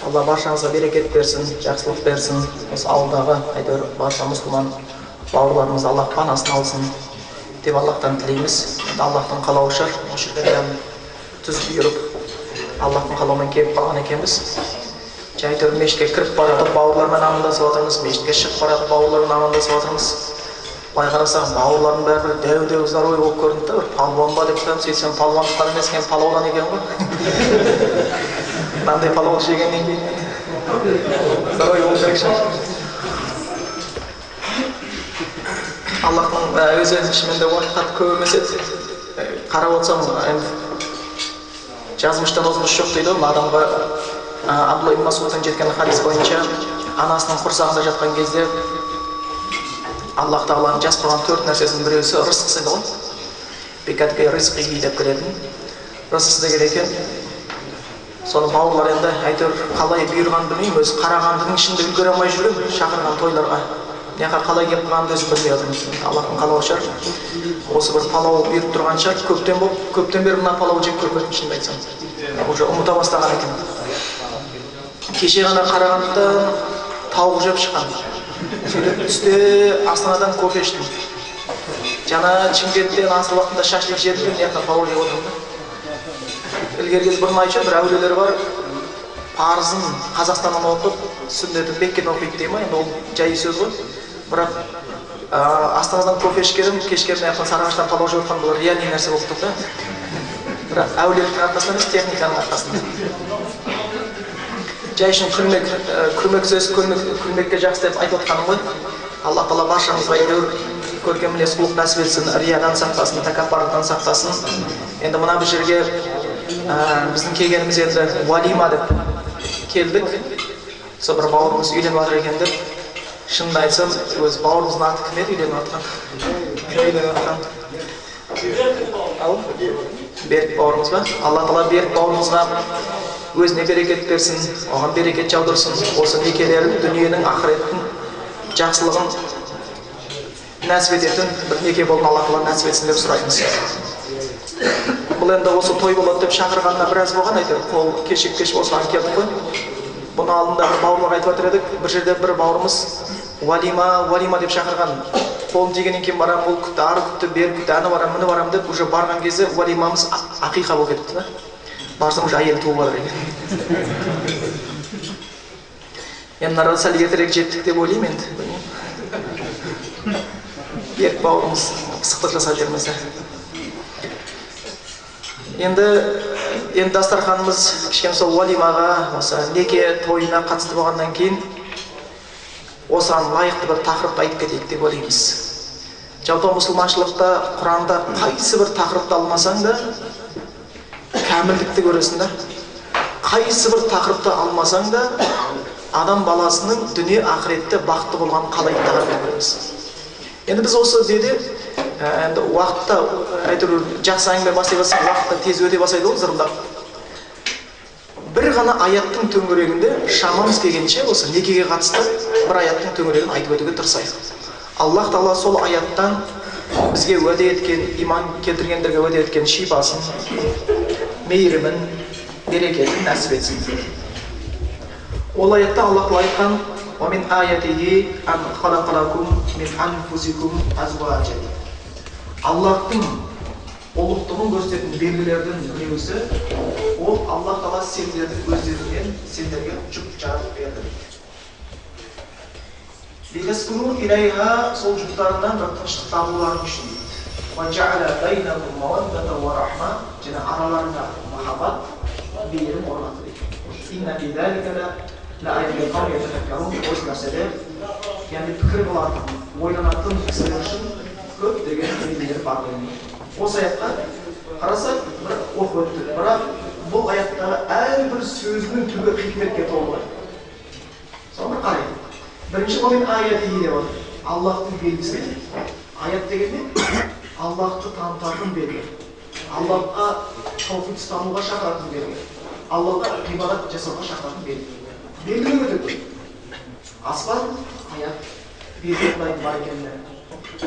Алла баршаңызға берекет берсін, жақсылық берсін. Осы ауылдағы әйтеуір барша мұсылман бауырларымыз Аллах панасын алсын деп Аллахтан тілейміз. Енді Аллахтың қалауы шығар, осы жерге дәм тұз бұйырып, Аллахтың қалауымен келіп қалған екенбіз. Әйтеуір мешітке кіріп баратып бауырлармен амандасып жатырмыз, мешітке шығып баратып бауырлармен амандасып жатырмыз. Былай қарасаң, бауырлардың бәрі бір дәу-дәу здоровый болып көрінді да, бір палуан ба деп тұрмын, сөйтсем палуандықтан емес екен, палаудан екен ғой. Мынандай палау жегеннен кейін здоровый болу керек шығар. Аллахтың өзі шынымен де уақыт қатты көп емес еді. Қарап отырсам, енді жазмыштан озмыш жоқ дейді ғой. Адамға Абдулла ибн Масудтан жеткен хадис бойынша анасының құрсағында жатқан кезде Аллах тағаланың жазып қойған төрт нәрсесінің біреусі рызқысы еді ғой. Бекатке рызқи деп келетін. Рызқысы деген екен. Соны бауырлар енді әйтеуір қалай бұйырғанын білмеймін, өзі Қарағандының ішінде үлгере алмай жүрмін шақырған тойларға. Мына қалай келіп қалғанымды өзім білмей отырмын. Аллахтың қалауы шығар. Осы бір палау бұйырып тұрған шығар. Көптен бері мына палауды жеп көрмедім, шынымды айтсам. Уже ұмыта бастаған екен. Кеше ғана Қарағандыдан тауық жеп шыққан. Сөйтіп түсте Астанадан кофе іштім. Жаңа Шымкенттен асыр уақытында шашлык жедім, мына жақтан палау жеп отырмын да. Ілгері кез бұрын айтшы, бір әулиелер бар, парызын Қазақстаннан оқып, сүннетін Меккеден оқиды дей ма, енді ол жай сөз ғой. Бірақ Астанадан кофе ішкенім, кешке мына жақтан Сарыағаштан палау жеп отқан бұл реальный нәрсе болып тұр да. Бірақ әулиеліктің арқасында емес, техниканың арқасында. Жай үшін күлмек сөз, күлмекке жақсы деп айтып отқаным ғой. Алла тағала баршамызға әйтеуір көркем мінез құлық нәсіп етсін, риядан сақтасын, тәкаппарлықтан сақтасын. Енді мына бір жерге біздің келгеніміз енді уалима деп келдік. Сол бір бауырымыз үйленіп жатыр екен деп. Шынымды айтсам, өз бауырымыздың аты кім еді үйленіп жатқан? Кім үйленіп жатқан? Ау? Берік бауырымыз ба? Алла тағала Берік бауырымызға өзіне берекет берсін, оған берекет жаудырсын. Осы некелерін, дүниенің, ақыреттің жақсылығын нәсіп ететін бір неке болын Алла тағала нәсіп етсін деп сұраймыз. Бұл енді осы той болады деп шақырғанына біраз болған, әйтеуір қол кешіп-кешіп осыған келдік қой. Бұны алдында бір бауырларға айтып жатыр едік, бір жерде бір бауырымыз уалима, уалима деп шақырған. Қолым тигеннен кейін барам, ол күтті, ары күтті, бері күтті, аны барам, міне барам деп, уже барған кезде уалимамыз ақиқа болып кетіпті да. Барсам уже әйелі туып жатыр екен. Енді мына арада сәл ертерек жеттік деп ойлаймын енді. Білмеймін. Берік бауырымыз пысықтық жасап жібермесе. Енді дастарханымыз кішкене сол уалимаға, осы неке тойына қатысты болғаннан кейін осыған лайықты бір тақырыпты айтып кетейік деп ойлаймыз. Жалпы мұсылманшылықта, Құранда қайсы бір тақырыпты алмасаң да кәмілдікті көресің да. Қайсы бір тақырыпты алмасаң да адам баласының дүние ақыретте бақытты болғанын қалайтын тақырыпты көреміз. Енді біз осы жерде енді уақытта әйтеуір жақсы әңгіме бастай бастасаң, уақытта тез өте бастайды ғой зырылдап. Бір ғана аяттың төңірегінде шамамыз келгенше осы некеге қатысты бір аяттың төңірегін айтып өтуге тырысайық. Аллах тағала сол аяттан бізге уәде еткен, иман келтіргендерге уәде еткен шипасын, мейірімін, берекетін нәсіп етсін. Ол аятта Аллах тағала айтқан: «Уа мин аятихи ан халақа лакум мин анфусикум азважа». Аллахтың ұлықтығын көрсететін белгілердің біреусі ол Аллах тағала сендердің өздеріңнен сендерге жұп жаратып берді. Литаскуну илайха, сол жұптарынан бір тыныштық табуларың үшін дейді. Және араларында махаббат, мейірім орнатты дейді. Осы нәрседе, яғни пікір қылатын, ойланатын кісілер үшін көптеген белгілер бар деген. Осы аятқа қарасақ, бір оқып өттік. Бірақ бұл аяттағы әрбір сөзінің түбі хикметке толы. Соны бір қарайық. Бірінші аят деп отыр. Аллахтың белгісі. Аят деген не? Аллахты танытатын белгі. Аллахқа таухид ұстануға шақыратын белгі. Аллахқа ғибадат жасауға шақыратын белгі. Белгілер өте көп. Аспан аят, белгі Құдайдың бар екеніне.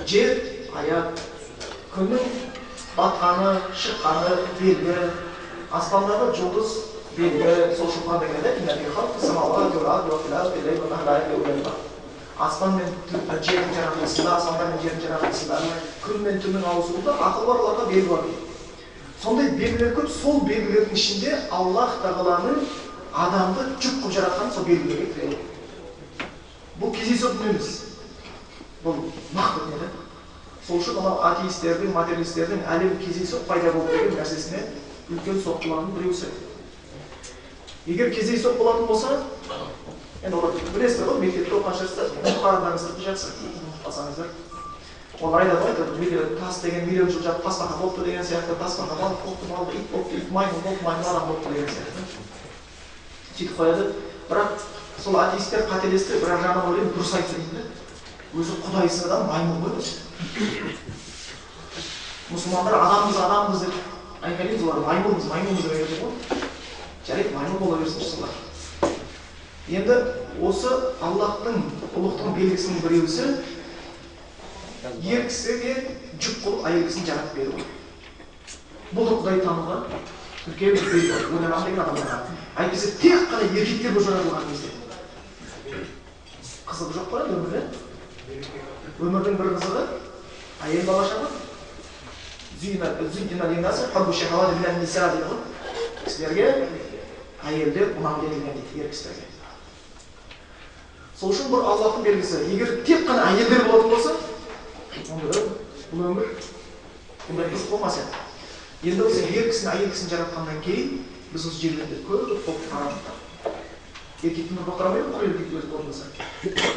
Жер аят, күннің батқаны, шыққаны белгі. Аспандағы жұлдыз белгі, сол шыққан дегенде аспан мен жердің жаратылысында, аспандар мен жердің жаратылысында, күн мен түннің ауысуында ақыл барларға белгі бар дейді. Сондай белгілер көп, сол белгілердің ішінде Аллах тағаланың адамды жұп қылып жаратқан сол белгілерге кіреді. Бұл кездейсоқ дүние емес. Бұл нақты дүние де. Сол үшін анау атеистердің, материалистердің әлем кездейсоқ пайда болды деген нәрсесіне үлкен соққылардың біреусі. Егер кездейсоқ болатын болса, енді олар білесіздер ғой, мектепте оқыған шығарсыздар, қарындаңыздар жақсы, ұмытпасаңыздар. Олар айтады ғой, тас деген миллион жыл жатып тасбақа болыпты деген сияқты, тасбақа балық болыпты, балық ит болыпты, ит маймыл болыпты, маймыл адам болыпты деген сияқты. Сөйтіп қояды. Бірақ сол атеисттер қателесті, бірақ жағынан ойлаймын, дұрыс айтса деймін де. Өзі құдайсыз адам маймыл ғой өзі. Мұсылмандар адамбыз, адамбыз деп айқайлаймыз, олар маймылмыз, маймылмыз деп айтады ғой. Жарайды, маймыл бола берсінші солар. Енді осы Аллахтың ұлықтығының белгісінің біреусі ер кісіге жүк қылып әйел кісіні жаратып беру. Бұл да Құдайды тануға үлкен бір белгі, ойланамын деген адамдарға. Әйтпесе тек қана еркектер болып жаратылған кезде. Қызығы жоқ қой өмірде. Өмірдің бір қызығы әйел бала шаға. Дейді ғой. Кісілерге әйелдер ұнамды етілген дейді, ер кісілерге. Сол үшін бұл Аллахтың белгісі. Егер тек қана әйелдер болатын болса, онда бұл өмір бұндай қызық болмас еді. Енді осы ер кісіні, әйел кісіні жаратқаннан кейін біз осы жерлерде көп болып қарадық. Еркектің ұрпақ тарамайды, құр еркек өзі болатын болса.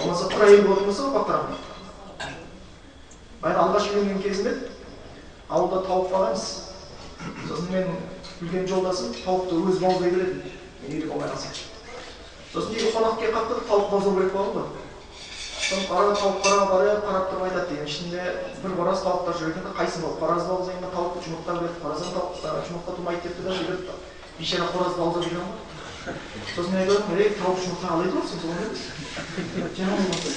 Болмаса құр әйел болатын болса, ұрпақ тарамайды. Баяғы алғаш үйленген кезімде ауылда тауық бағамыз. Сосын мен үлкен жолдасым тауықты өз бауыздай беретін. Мен үйде болмай қалсам. Сосын үйге қонақ келіп қалыпты, тауық бауыздау керек болған ғой. Сосын қарап тауық қарап қарап тұрып айтады деген. Ішінде бір қораз тауықтар жүр екен, қайсысы бол? Қораз бауыздайын ба, тауық жұмыртқа береді, қораздан тауық жұмыртқа тумайды депті да, сөйтіп бейшара қораз бауыздап жүрген ғой. Сосын мен айтып, ей, тауық жұмыртқа қалай туады, сен солай емес. Жаңа болмаса.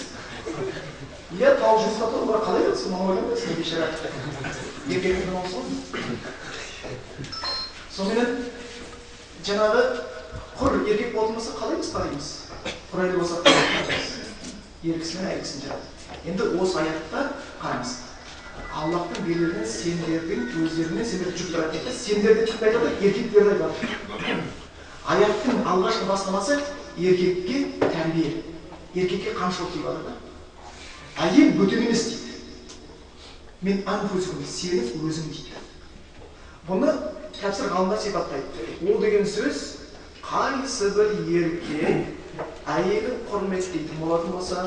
Иә, тауық жұмыртқа туады, бірақ қалай туады, сен оны ойламайсың, бейшара. Еркектің осы ғой. Сонымен жаңағы құр еркек болатын болса қалай біз қараймыз? Құр әйел болса қалай қараймыз? Ер кісі мен әйел кісіні жаратты. Енді осы аятта қараңыз. Аллахтың белгілерінен сендердің өздерінен сендерді жүк тұрады дейді. Сендерді кімді айтады? Еркектерді айтады. Аяттың алғашқы бастамасы еркекке тәрбие. Еркекке қамшылық деп жатыр да. Әйел бөтен емес дейді. Мен анфусукум, сенің өзің дейді. Бұны тәпсір ғалымдар сипаттайды. Ол деген сөз қайсы бір еркек әйелін құрметтейтін болатын болса,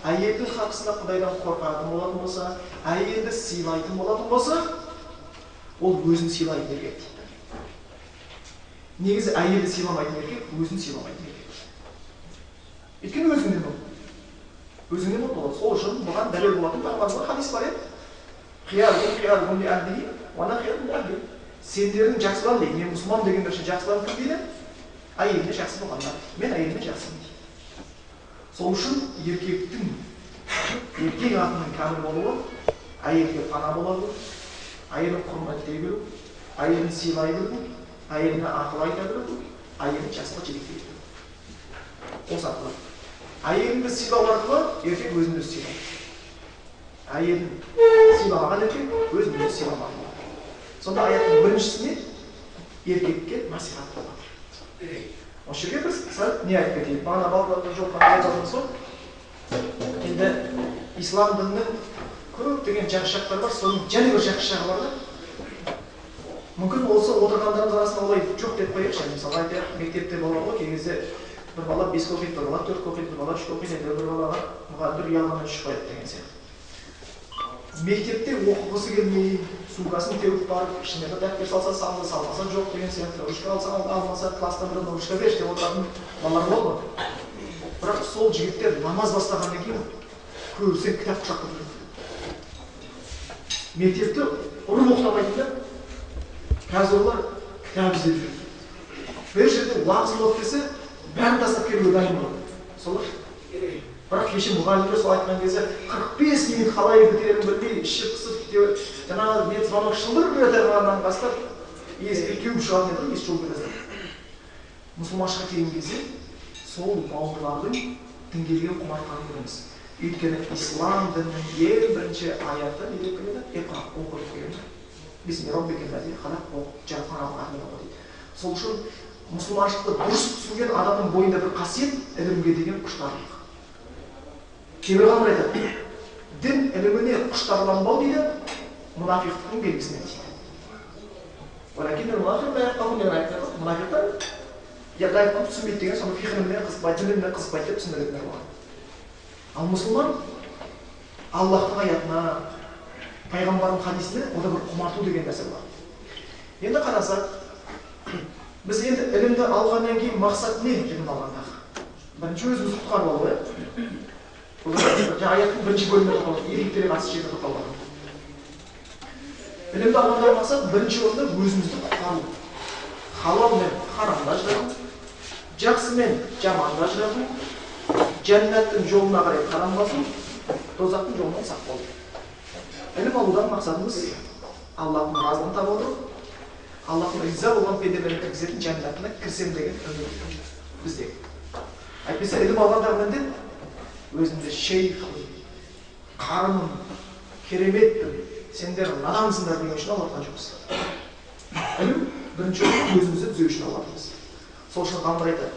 әйелдің хақысына Құдайдан қорқатын болатын болса, әйелді сыйлайтын болатын болса, ол өзін сыйлайтын еркек дейді. Негізі әйелді сыйламайтын еркек өзін сыйламайтын еркек. Өйткені өзіңнен ол. Өзіңнен ол болады. Сол үшін бұған дәлел болатын пайғамбарымыздың хадис бар еді. Сендердің жақсыларың дейді. Мен мұсылман дегендер үшін жақсыларың кім дейді? Әйеліне жақсы болғандар. Мен әйеліме жақсымын дейді. Сол үшін еркектің, еркек атының кәміл болуы, әйелге пана бола білу, әйелін құрметтей білу, әйелін сыйлай білу, әйеліне ақыл айта білу, әйелін жақсылыққа жетектей білу. Осы арқылы. Әйеліңді сыйлау арқылы еркек өзін өзі сыйлайды. Әйелін сыйламаған еркек өзін өзі сыйламаған болады. Сонда аяттың біріншісіне еркекке насихат болады. Осы жерге біз сәл не айтып кетейік. Бағана балалардың жолыққан айтып жатырмыз ғой. Енді ислам дінінің Көптеген жақсы жақтар бар, соның және бір жақсы жағы бар да. Мүмкін осы отырғандарымыз арасында олай жоқ деп қояйықшы. Мысалы айтайық, мектепте бала ғой, кей кезде бір бала 5-ке оқиды, бір бала 4-ке оқиды, бір бала 3-ке оқиды, бір балаға мұғалімдер ұялғаннан 3 қояды деген сияқты. Мектепте оқығысы келмей, сумкасын теуіп барып, ішіне бір дәптер салса салды, салмаса жоқ деген сияқты, ручка алса алмаса, класстан бір ручка берші деп отыратын балалар болды. Бірақ сол жігіттер намаз бастағаннан кейін көбісі кітап құшақтап жүрді. Мектепті ұрып оқытамайтын да, қазір олар кітап іздеп жүр. Бір жерде уағыз болады десе, бәрін тастап келуге дайын болады. Солар. Бірақ кеше мұғалімдер сол айтқан кезде 45 минут қалай бітерін білмей, іші пысып, жаңағы не звонок шылдыр ете қалғаннан бастап есікті теуіп шығатын еді, есік жауып кетеді. Мұсылманшыға келген кезде сол бауырлардың дінге деген құмартқанын көреміз. Өйткені ислам дінінің ең бірінші аяты не деп келеді? Иқра, оқы деп келеді. Бисми раббикал лази халақ, оқы, жаратқан Раббың атымен оқы дейді. Сол үшін мұсылманшылықты дұрыс түсінген адамның бойында бір қасиет ілімге деген құштарлық. Кейбір ғалымдар айтады, дін іліміне құштарланбау дейді, мұнафиқтықтың белгісінен дейді. Мұнафиқтар түсінбейді деген, соны фиқх іліміне қызықпайды, дін іліміне қызықпайды деп түсіндіретіндер болған. Ал мұсылман Аллахтың аятына, пайғамбардың хадисіне ода бір құмарту деген нәрсе болады. Енді қарасақ, біз енді ілімді алғаннан кейін мақсат не ілім алғандағы? Бірінші өзімізді құтқарып алу, иә? Жаңа аяттың бірінші бөлімінде тоқталдық, еркектерге қатысты жерде тоқталдық. Ілімді алғандағы мақсат бірінші орында өзімізді құтқару. Халал мен харамды ажырату, жақсы мен жаманды ажырату, жәннаттың жолына қарай қадам басу, тозақтың жолынан сақ болу. Ілім алудан мақсатымыз Аллахтың разылығын таба отырып, Аллахтың риза болған пенделерін кіргізетін жәннатына кірсем деген үміт бізде. Әйтпесе ілім алғандағы міндет өзімді шейхпін, қарымын, кереметпін, сендер надансыңдар деген үшін алып жатқан жоқпыз. Ілім бірінші орында өзімізді түзеу үшін алып жатырмыз. Сол үшін ғалымдар айтады,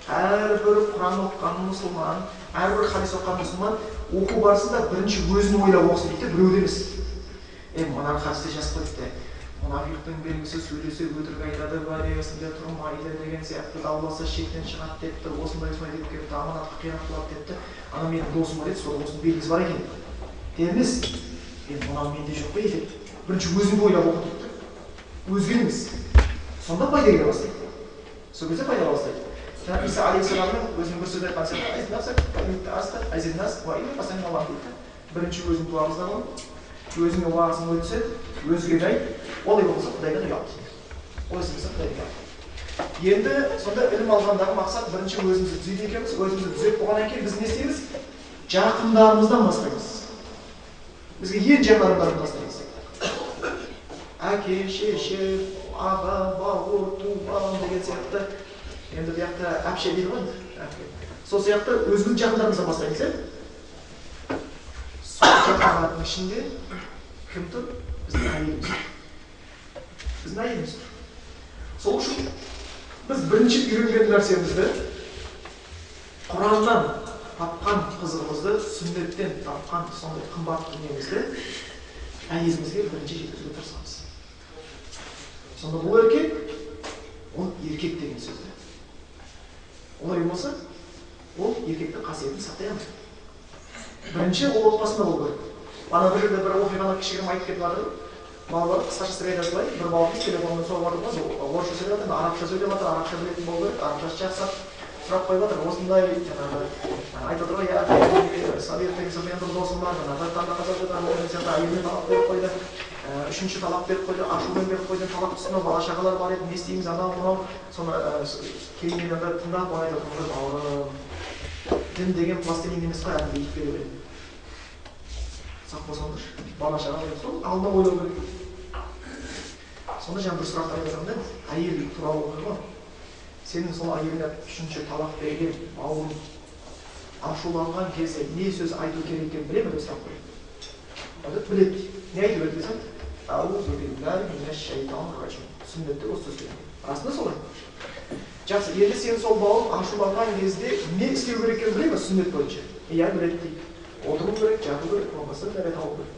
әрбір Құран оқыған мұсылман, әрбір хадис оқыған мұсылман оқу барысында бірінші өзін ойлап оқысын дейді, біреуді емес. Мына хадисте жазып қойыпты, мұнафиқтың белгісі сөйлесе өтірік айтады, уәдесінде тұрмайды деген сияқты, дауласа шектен шығады депті, осындай осындай деп келіпті, аманатқа қиянат қылады депті. Ана менің досым бар еді, сол осының белгісі бар екен деп емес, мынау менде жоқ қой деп бірінші өзіңді ойлап оқы дейді, өзгені емес. Сонда пайда келе бастайды, сол кезде пайда бастайды. Жаңа Иса алейхиссаламның өзінің бір сөзін айтқан сияқты, дейді, бірінші өзің туағызда бол, өзіңе уағызың өтсе, өзгеге айт, олай болмаса Құдайдан ұял дейді. Олай болмаса Құдайдан ұял. Енді сонда ілім алғандағы мақсат бірінші өзімізді түзейді екенбіз, өзімізді түзеп болғаннан кейін біз не істейміз? Жақындарымыздан бастаймыз. Бізге ең жақын адамдардан бастаймыз. Әке, шеше, аға, бауыр, туған деген сияқты. Енді бұл жақта әпше дейді ғой. Сол сияқты өзіміздің жақындарымыздан бастаймыз, иә? Сол жақындардың ішінде кім тұр? Біздің әйеліміз тұр. Біздің әйеліміз тұр. Сол үшін біз бірінші үйренген нәрсемізді, Құраннан тапқан қызығымызды, сүннеттен тапқан сондай қымбат дүниемізді әйелімізге бірінші жеткізуге тырысамыз. Сонда бұл еркек, ол еркек деген сөзді. Олай болмаса, ол еркектің қасиетін сақтай алмайды. Бірінші ол отбасында болу керек. Ана бір жерде бір оқиғаны кішігірім айтып кетіп жатыр. Балалар қысқаша сізге айта салайын. Бір баламыз телефонмен соғып жатыр, орысша сөйлеп жатыр, арабша сөйлеп жатыр, арабша білетін болу керек, арабшасы жақсы. Сұрақ қойып жатыр, осындай жаңағы айтып отыр ғой, совет деген сондай бір досым бар, жаңағы таңда қазақ жатыр, деген сияқты әйеліне талап беріп қойды, үшінші талап беріп қойды, ашумен беріп қойды, талап түсті, бала шағалар бар еді, не істейміз, анау мынау, соны кейін енді тыңдап, оны айтып отыр, бауырым, дін деген пластилин емес қой, әдемі иіп бере береді. Сақ болсаңдаршы, бала шаға деген сол алдына ойлау керек. Сонда жаңа бір сұрақтар айтып жатырмын да, әйел туралы ғой. Сенің сол әйеліне үшінші талақ берген бауырың ашуланған кезде не сөз айту керек екенін біле ме деп сұрақ қояды. Айтады, біледі. Не айту керек десем, аузу биллахи минаш шайтанир ражим. Сүннетте осы сөз келген. Расында солай. Жақсы, енді сен сол бауырың ашуланған кезде не істеу керек екенін біле ме сүннет бойынша? Иә, біледі дейді. Отыру керек, жату керек, болмаса дәрет алу керек.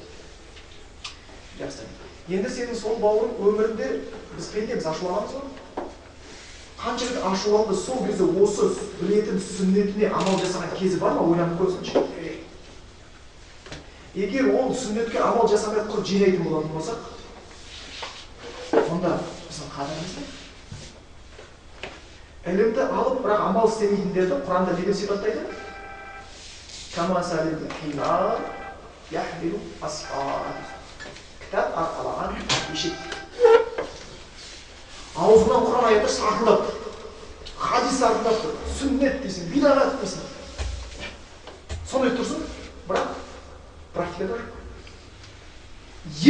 Жақсы. Енді сенің сол бауырың өмірінде біз пендеміз, ашуланамыз ғой. Қанша рет ашуланды, сол кезде осы білетін сүннетіне амал жасаған кезі бар ма, ойланып көрсінші. Егер ол сүннетке амал жасамай құр жинайтын болатын болсақ, онда біздің қадіріміз не? Ілімді алып, бірақ амал істемейтіндерді Құранда не деп сипаттайды? Кітап арқалаған ешек. Аузынан Құран аяты сарқылдап тұр, хадис сарқылдап тұр, сүннет дейсің, бидағат дейсің. Сондай тұрсын, бірақ практикада жоқ.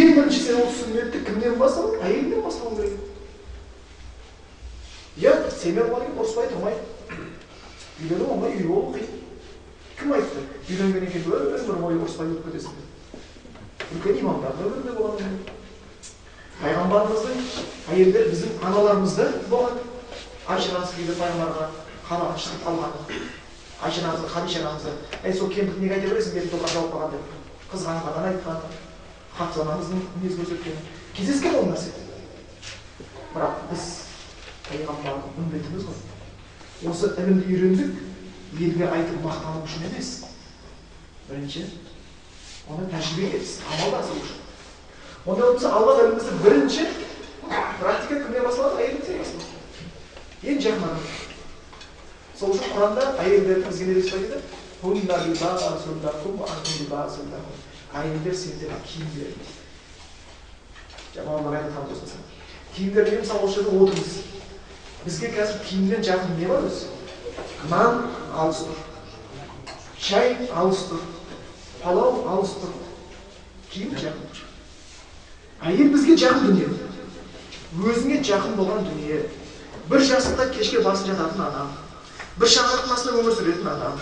Ең бірінші сен ол сүннетті кімнен бастадың? Әйеліңнен бастауың керек. Иә, семья болған кейін ұрыспай тұрмайды. Үйлену оңай, үй болу қиын. Кім айтты? Үйленгеннен кейін өмір бойы ұрыспай өтіп кетесің деп. Үлкен имамдардың өмірінде болған. Пайғамбарымыздың әйелдері біздің аналарымызда болған. Айша анамыз кейде пайғамбарға қабағын шытып қалған. Айша анамызды, Хадиша анамызды, әй сол кемпірді неге айта бересің, бетін топырақ жауып қалған деп қызғанғаннан айтқан. Хафиза анамыздың мінез көрсеткені. Кездескен ол нәрсе. Бірақ біз пайғамбардың үмбетіміз ғой. Осы ілімді үйрендік, елге айтып мақтану үшін емес. Бірінші, оны тәжірибеге, амалға асыру үшін. Онда болса алған ілімімізді бірінші практика кімнен басталады? Әйелімізден басталады. Ең жақын адам. Сол үшін Құранда әйелдерді бізге не деп сипаттайды? Әйелдер сендердің киімдерің дейді. Жаңа айтып отырмыз. Киімдер деген мысалы осы жерде отырмыз. Бізге қазір киімнен жақын не бар өзі? Нан алыс тұр, шай алыс тұр, палау алыс тұр, киім жақын тұр. Әйел бізге жақын дүние. Өзіңе жақын болған дүние. Бір жастықта кешке басын жататын адам, бір шаңырақтың астында өмір сүретін адам,